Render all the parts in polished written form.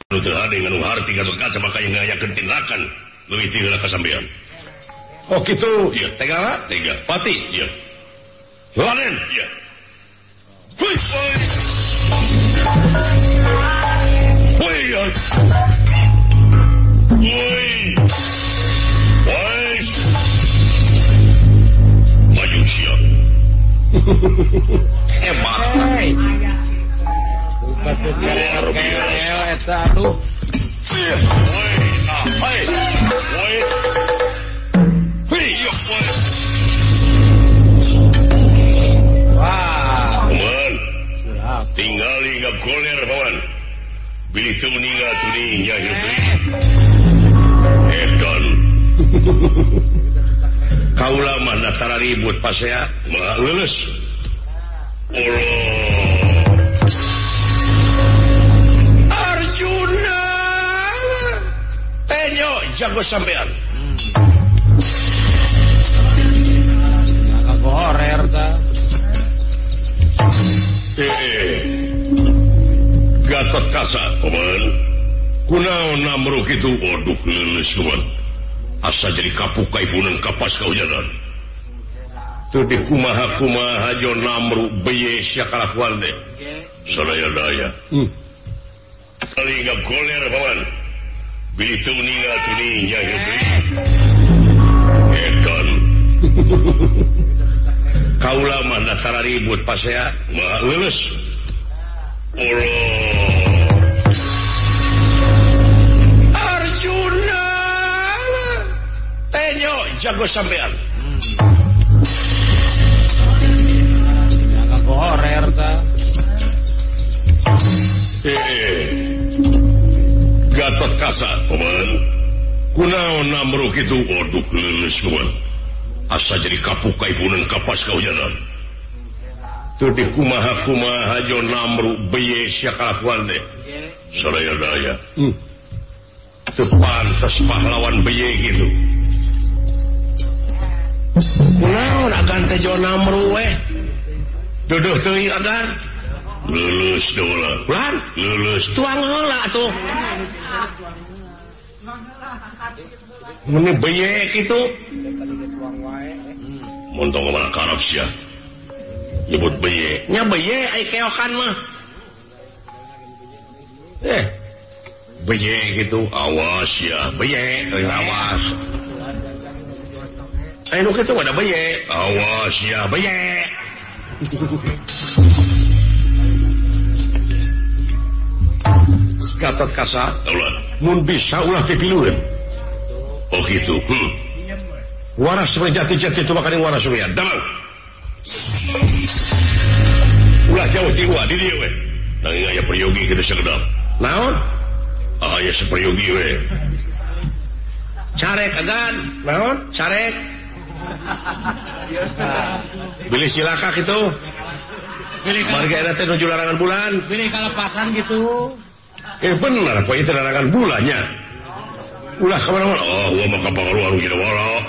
Nu teu hade nganu harti Gatot Kaca maka ngayakeun tindakan leuwih ti heula ka sampean. Oh kitu, ieu tega lah, tega. Pati, ieu. Raden, ieu. Hui, hui. Hui. Hui. Hui. Maju siap. Hebat. Luar biasa. Tinggali gak goler kawan. Bilih teu meninggal tuni nyahir deui. Edan. Kaula mah datara ribut pasea mah leuleus. Allah. Arjuna. Tenyo jago sampean. Gorer ta. Gatot Kaca paman. Kunaon namru kitu? Waduh leuleus kawan. Asa jadi kapuk kaipunan kapas kahujanan. Teu dikumaha-kumaha jo namru beye sia kalakuan teh. Sadaya-daya. Kali gak goler paman. Bilih teu meninggal tuni nyahir deui. Edan. Kaula mah datara ribut pasea mah leuleus. Allah. Arjuna. Tenyo jago sampean. Gorer ta. Gatot Kaca paman. Kunaon namru kitu? Waduh leuleus kawan. Asa jadi kapuk kaipunan kapas kahujanan. Teu dikumaha-kumaha jo namru beye sia kalakuan teh. Sadaya-daya. Teu pantes pahlawan beye kitu. Kunaon agan teh jo namru weh. Duduh teuing agan. Leuleus deula. Ulan leuleus tuang heula atuh. Meni beye kitu. Montong mana karep sia. Nyebut beye. Nya beye ai keokan mah. Beye gitu. Awas ya, beye, awas. Ai nu kitu ada beye. Awas ya, beye. Gatot Kaca, mun bisa ulah dipilueun. Oh gitu. Waras jati-jati itu makaning waras surya. Damang. Ulah jauh ti ulah di dieu we. Nanging aya peryogi kitu sakedap. Naon? Aya saperyogi we. Carek agan. Naon? Carek. Bilih silaka kitu. Marga eta teh nuju larangan bulan. Bilih kalepasan gitu. Bener poe itu larangan bulannya. Ulah kemana-mana. Oh, gua mah kapangaruh anu kieu wala.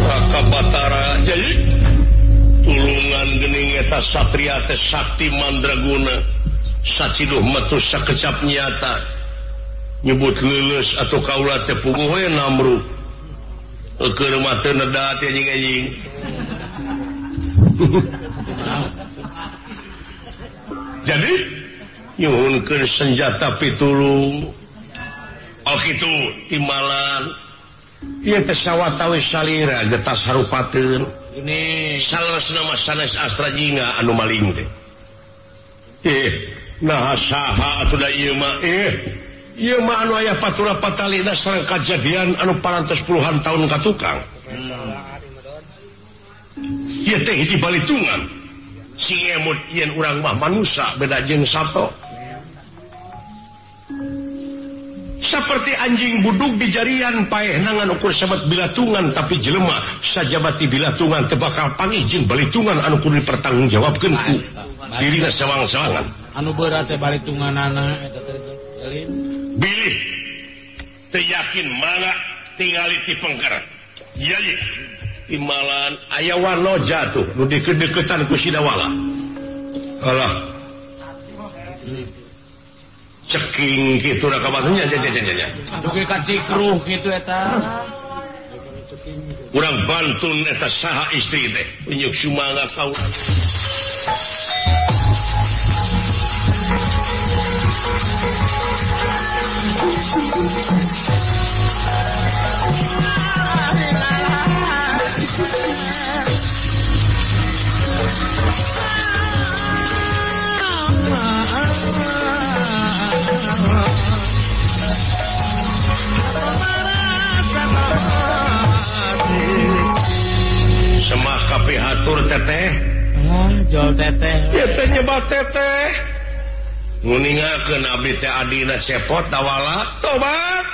Raka Batara jadi tulungan gening eta satria teh sakti mandraguna saciduh metu sakecap nyata nyebut leuleus atau kaula teh puguh we namru keur mah teu neda teh anjing-anjing. Jadi nyuhunkeun senjata pitulung. Oh kitu timbalan ieu teh sawatawis salira getas harupateun. Ini saleresna mah sanes Astra Jingga anu maling teh. Nah saha atuh da ieu mah ieu mah anu aya patura patalina sareng kajadian anu parantos puluhan tahun ka tukang. Ieu teh hiji balitungan. Sing emut yen urang mah manusa beda jeung sato. 10 Saperti anjing budug di jarian paeh nangan ukur sabat bilatungan tapi jelema sajabati bilatungan teu bakal pangih jeung balitungan anu kudu dipertanggungjawabkeun ku dirina sawang-sawangan. Anu berat teh balitunganana eta teh lain. Bilih teu yakin mangga tingali ti pengker. Ieu timalan aya wanoja tuh nu deket-deketan ku Sidawala. Alah. Ceking kitu da kabarnya nya. Dugi ka cikruh kitu eta. Urang bantun eta saha istri teh. Unjuk sumangat ka urang. Semah kapihatur teteh. Jol teteh. Ya teh nyebat teteh. Nguningakeun abdi teh adina cepot dawala tobat.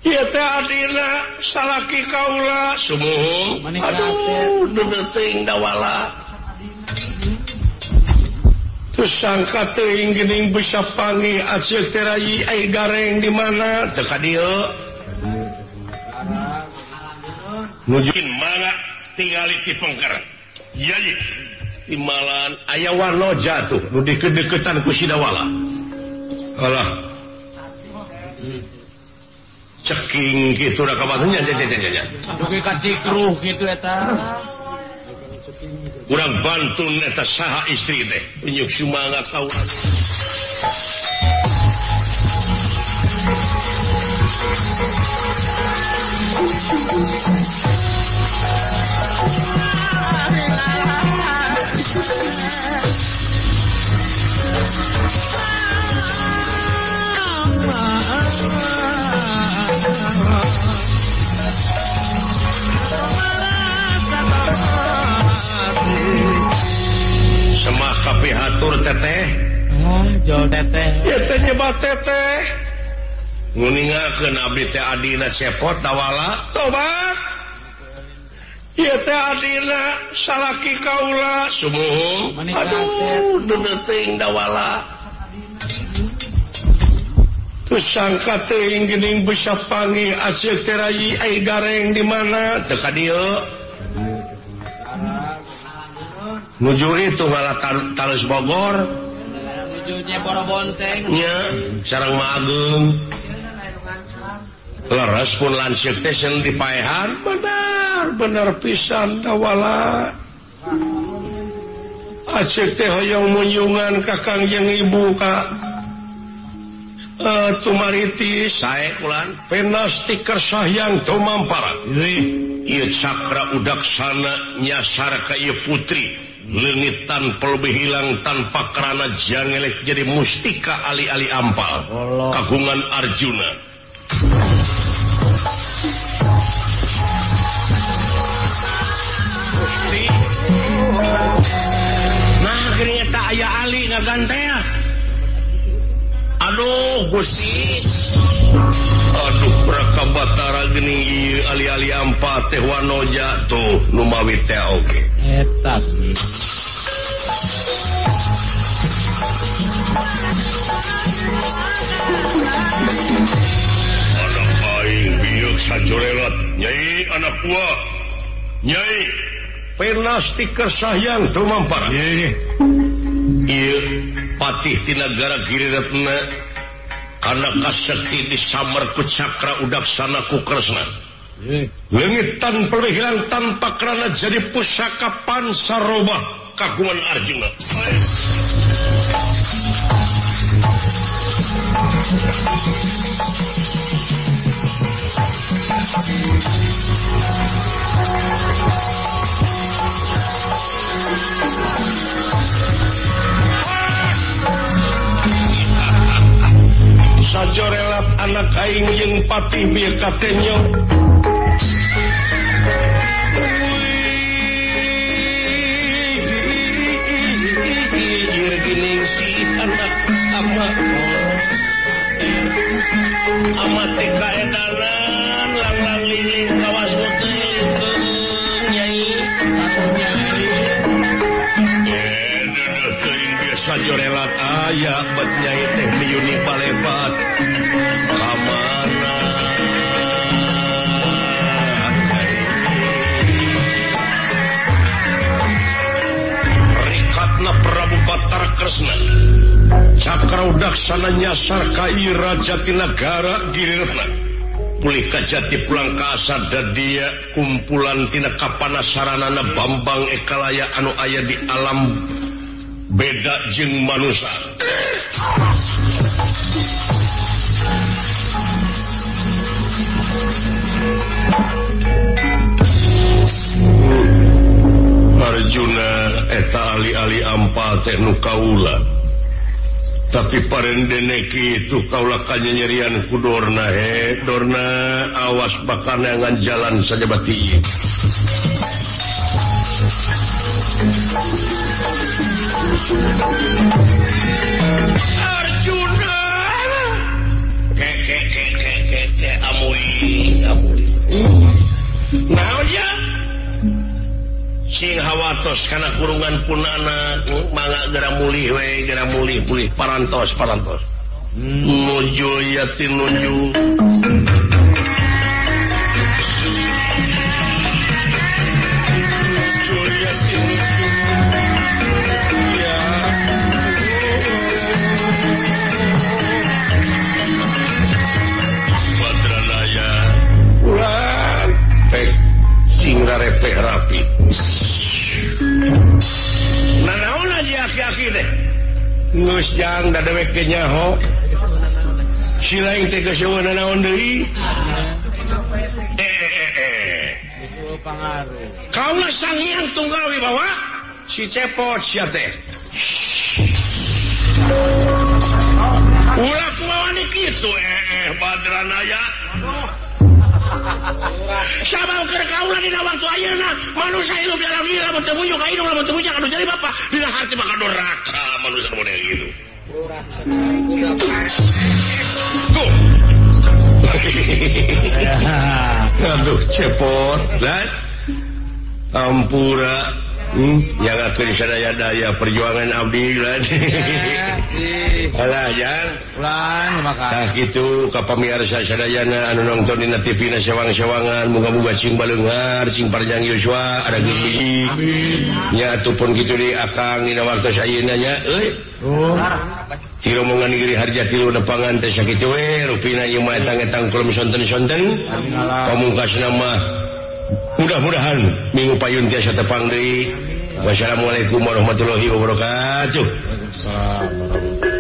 Ieu teh adina salaki kaula sumuhun. Aduh, deuteuing dawala. Terus sangka teuing geuning bisa panggih aceuk teh rayi ai gareng di mana teu ka dieu. Nujukin mangga tingali ti pengker. Ieu timalan aya wanoja tuh nu deket-deketan ku Sidawala. Alah. Ceking kitu da kabarnya nya. Dugi ka cikruh kitu eta. Urang bantun eta saha istri teh. Unjuk sumangat ka urang. Semah kapihatur teteh. Jol teteh. Ya teh nyebat teteh. Nguningakeun abdi teh adina cepot dawala tobat. Ieu teh adina salaki kaula sumuhun. Aduh, deuteuing dawala. Terus sangka teuing geuning bisa panggih aceuk teh rayi ai gareng di mana teu ka dieu. Nuju itu ngalah Talus Bogor. Nuju Nyeboro Bonteng. Nya, sareng Mageung. Leres pun lanceuk teh seun dipaehan benar benar pisan dawala. Aceuk teh hoyong munjungan ka Kangjeng Ibu ka tumariti sae ulan penasti kersahyang tumampara. Ieu cakra udaksana nyasar ka ieu putri leungit tanpa lebih hilang tanpa kerana jangelek jadi mustika ali-ali ampal kagungan Arjuna. Nah geuning eta aya ali ngagantea. Aduh Gusti. Aduh Raka Batara geuning ieu ali-ali ampal teh wanoja tuh nu mawi teh oge. Eta. Anak aing bieu sajorelat, nyai anak gua. Nyai penasti kersahyang tumampara. Ieu patih ti nagara Giriretna kana kasekti disamar ku cakra udaksana ku Kresna. Leungit tanpa hilang tanpa kerana jadi pusaka pansarobah kagungan Arjuna. Sajorelat anak aing jeung patih bieu katenyo. Wih, geuning si anak ama. Aya bet nyai teh miyuni palepat kamana Rikatna Prabu Batara Kresna Cakra udaksana nyasar ka Ira Jatinagara Girirna pulih ka Jati pulang ka Asadadia kumpulan tina kapanasaranana Bambang Ekalaya anu aya di alam beda jeung manusia. Arjuna eta ali-ali ampal teh nu kaula. Tapi parendene kitu kaula kanyanyerian ku Dorna he Dorna awas bakal neangan jalan sajabati ieu. Arjuna ke ke ke ke ke ke amui amui naon ya sing hawatos kana kurungan punana mangga geura mulih we geura mulih pulih parantos parantos nuju yatin nuju repeh rapi. Nah naon aja aki-aki teh. Geus jang da dewek teh nyaho. Si lain teh geus eueuh nanaon deui. Kaula Sanghyang Tunggal Wibawa si cepot sia teh. Ulah kumaha kitu Badranaya. Sabab keur kaula dina waktu ayeuna manusia hidup di alam ieu lamun teu munyuk ka indung lamun teu munyuk anu jadi bapa dina harti bakal doraka manusia model gitu. Tuh. Aduh cepot lan ampura yang akhir sadaya-daya perjuangan abdi lan. Alah jang ulang tah kitu ka pamirsa sadayana anu nonton dina TV na sewang-sewangan muga-muga sing baleunghar sing panjang yuswa ada gizi nya atuh pun kitu di akang dina waktu ayeuna nya euy ti rombongan Negeri Harjati nepangan teh sakitu we rupina ieu mah etang-etang kulum sonten-sonten pamungkasna mah mudah-mudahan minggu payun tiasa tepang deui. Wassalamualaikum warahmatullahi wabarakatuh. Waalaikumsalam.